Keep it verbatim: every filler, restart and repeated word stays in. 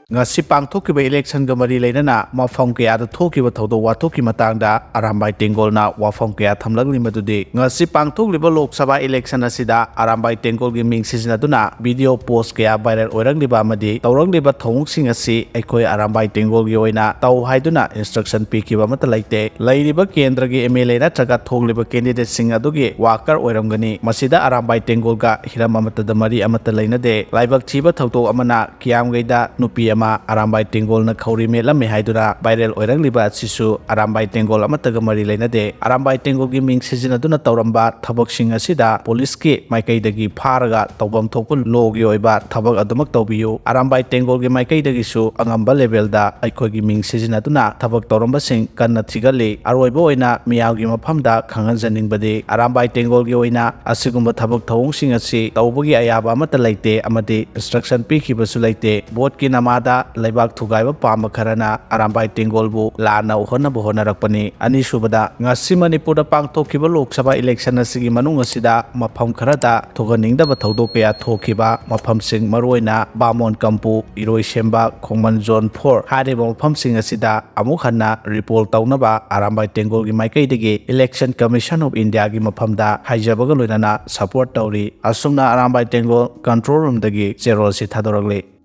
ꯉꯁꯤ ꯄꯥꯡꯊꯣꯛꯈꯤꯕ ꯏꯂꯦꯛꯁꯟꯒ ꯃꯔꯤ ꯂꯩꯅꯅ ꯃꯐꯝ ꯀꯌꯥꯗ ꯊꯣꯛꯈꯤꯕ ꯊꯧꯗꯣꯛ ꯋꯥꯊꯣꯛꯀꯤ ꯃꯇꯥꯡꯗ ꯑꯔꯥꯝꯕꯥꯏ ꯇꯦꯡꯒꯣꯜꯅ ꯋꯥꯐꯝ ꯀꯌꯥ ꯊꯝꯂꯛꯂꯤ꯫ ꯃꯗꯨꯗꯤ ꯉꯁꯤ ꯄꯥꯡꯊꯣꯛꯂꯤꯕ ꯂꯣꯛ ꯁꯚꯥ ꯏꯂꯦꯛꯁꯟ ꯑꯁꯤꯗ ꯑꯔꯥꯝꯕꯥꯏ ꯇꯦꯡꯒꯣꯜꯒꯤ ꯃꯤꯡ ꯁꯤꯖꯤꯟꯅꯗꯨꯅ ꯚꯤꯗꯤꯑꯣ ꯄꯣꯁ ꯀꯌꯥ ꯚꯥꯏꯔꯦꯜ ꯑꯣꯏꯔꯛꯂꯤꯕ ꯑꯃꯗꯤ ꯇꯧꯔꯛꯂꯤꯕ ꯊꯧꯑꯣꯡꯁꯤꯡ ꯑꯁꯤ ꯑꯩꯈꯣꯏ ꯑꯔꯥꯝꯕꯥꯏ ꯇꯦꯡꯒꯣꯜꯒꯤ ꯑꯣꯏꯅ ꯇꯧ ꯍꯥꯏꯗꯨꯅ ꯏꯟꯁꯇ꯭ꯔꯛꯁꯟ ꯄꯤꯈꯤꯕ ꯑꯃꯠꯇ ꯂꯩꯇꯦ꯫ ꯂꯩꯔꯤꯕ ꯀꯦꯟꯗ꯭ꯔꯒꯤ ꯑꯦꯝ ꯑꯦꯜ ꯑꯦ ꯅꯠꯇ꯭ꯔꯒ ꯊꯣꯛꯂꯤꯕ ꯀꯦꯟꯗꯤꯗꯦꯠꯁꯤꯡ ꯑꯗꯨꯒꯤ ꯋꯥꯀꯔ ꯑꯣꯏꯔꯝꯒꯅꯤ꯫ ꯃꯁꯤꯗ ꯑꯔꯥꯝꯕꯥꯏ ꯇꯦꯡꯒꯣꯜꯒ ꯍꯤꯔꯝ ꯑꯃꯠꯇꯗ ꯃꯔꯤ ꯑꯃꯠꯇ ꯂꯩꯅꯗꯦ꯫ ꯂꯥꯏꯕꯛ ꯊꯤꯕ ꯊꯧꯗꯣꯛ ꯑꯃꯅ ꯀꯤꯌꯥꯝꯒꯩꯗ ꯅꯨꯄꯤ ꯑꯃ ꯑꯔꯥꯝꯕꯥꯏ ꯇꯦꯡꯒꯣꯜꯅ ꯈꯧꯔꯤ ꯃꯦꯠꯂꯝꯃꯦ ꯍꯥꯏꯗꯨꯅ ꯚꯥꯏꯔꯦꯜ ꯑꯣꯏꯔꯛꯂꯤꯕ ꯑꯁꯤꯁꯨ ꯑꯔꯥꯝꯕꯥꯏ ꯇꯦꯡꯒꯣꯜ ꯑꯃꯠꯇꯒ ꯃꯔꯤ ꯂꯩꯅꯗꯦ꯫ ꯑꯔꯥꯝꯕꯥꯏ ꯇꯦꯡꯒꯣꯜꯒꯤ ꯃꯤꯡ ꯁꯤꯖꯤꯟꯅꯗꯨꯅ ꯇꯧꯔꯝꯕ ꯊꯕꯛꯁꯤꯡ ꯑꯁꯤꯗ ꯄꯨꯂꯤꯁꯀꯤ ꯃꯥꯏꯀꯩꯗꯒꯤ ꯐꯥꯔꯒ ꯇꯧꯐꯝ ꯊꯣꯛꯄ ꯂꯣꯒꯤ ꯑꯣꯏꯕ ꯊꯕꯛ ꯑꯗꯨꯃꯛ ꯇꯧꯕꯤꯌꯨ꯫ ꯑꯔꯥꯝꯕꯥꯏ ꯇꯦꯡꯒꯣꯜꯒꯤ ꯃꯥꯏꯀꯩꯗꯒꯤꯁꯨ ꯑꯉꯝꯕ ꯂꯦꯚꯦꯜꯗ ꯑꯩꯈꯣꯏꯒꯤ ꯃꯤꯡ ꯁꯤꯖꯤꯟꯅꯗꯨꯅ ꯊꯕꯛ ꯇꯧꯔꯝꯕꯁꯤꯡ ꯀꯟꯅ ꯊꯤꯒꯠꯂꯤ꯫ ꯑꯔꯣꯏꯕ ꯑꯣꯏꯅ ꯃꯤꯌꯥꯝꯒꯤ ꯃꯐꯝꯗ ꯈꯪꯍꯟꯖꯅꯤꯡꯕꯗꯤ ꯑꯔꯥꯝꯕꯥꯏ ꯇꯦꯡꯒꯣꯜꯒꯤ ꯑꯣꯏꯅ ꯑꯁꯤꯒꯨꯝꯕ ꯊꯕꯛ ꯊꯧꯑꯣꯡꯁꯤꯡ ꯑꯁꯤ ꯇꯧꯕꯒꯤ ꯑꯌꯥꯕ ꯑꯃꯠꯇ ꯂꯩꯇꯦ ꯑꯃꯗꯤ ꯏꯟꯁꯇ꯭ꯔꯛꯁꯟ ꯄꯤꯈꯤꯕꯁꯨ ꯂꯩꯇꯦ꯫ ꯚꯣꯠꯀꯤ ꯅꯃꯥꯗ ꯂꯩꯕꯥꯛ ꯊꯨꯒꯥꯏꯕ ꯄꯥꯝꯕ ꯈꯔꯅ ꯑꯔꯥꯝꯕꯥꯏ ꯇꯦꯡꯒꯣꯜꯕꯨ ꯂꯥꯟꯅ ꯎꯍꯟꯅꯕ ꯍꯣꯠꯅꯔꯛꯄꯅꯤ꯫ ꯑꯅꯤꯁꯨꯕꯗ, ꯉꯁꯤ ꯃꯅꯤꯄꯨꯔꯗ ꯄꯥꯡꯊꯣꯛꯈꯤꯕ ꯂꯣꯛ ꯁꯚꯥ ꯏꯂꯦꯛꯁꯟ ꯑꯁꯤꯒꯤ ꯃꯅꯨꯡ ꯑꯁꯤꯗ ꯃꯐꯝ ꯈꯔꯗ ꯊꯣꯛꯍꯟꯅꯤꯡꯗꯕ ꯊꯧꯗꯣꯛ ꯀꯌꯥ ꯊꯣꯛꯈꯤꯕ ꯃꯐꯝꯁꯤꯡ, ꯃꯔꯨꯑꯣꯏꯅ ꯕꯥꯃꯣꯟ ꯀꯝꯄꯨ, ꯏꯔꯣꯏꯁꯦꯝꯕ, ꯈꯣꯡꯃꯟ ꯖꯣꯟ ꯐꯣꯔ ꯍꯥꯏꯔꯤꯕ ꯃꯐꯝꯁꯤꯡ ꯑꯁꯤꯗ ꯑꯃꯨꯛ ꯍꯟꯅ ꯔꯤꯄꯣꯜ ꯇꯧꯅꯕ ꯑꯔꯥꯝꯕꯥꯏ ꯇꯦꯡꯒꯣꯜꯒꯤ ꯃꯥꯏꯀꯩꯗꯒꯤ Election Commission of India ꯒꯤ ꯃꯐꯝꯗ ꯍꯥꯏꯖꯕꯒ ꯂꯣꯏꯅꯅ ꯁꯄꯣꯔꯠ ꯇꯧꯔꯤ꯫ ꯑꯁꯨꯝꯅ ꯑꯔꯥꯝꯕꯥꯏ ꯇꯦꯡꯒꯣꯜ ꯀꯟꯇ꯭ꯔꯣꯜ ꯔꯨꯝꯗꯒꯤ ꯆꯦꯔꯣꯜꯁꯤ ꯊꯥꯗꯣꯔꯛꯂꯤ꯫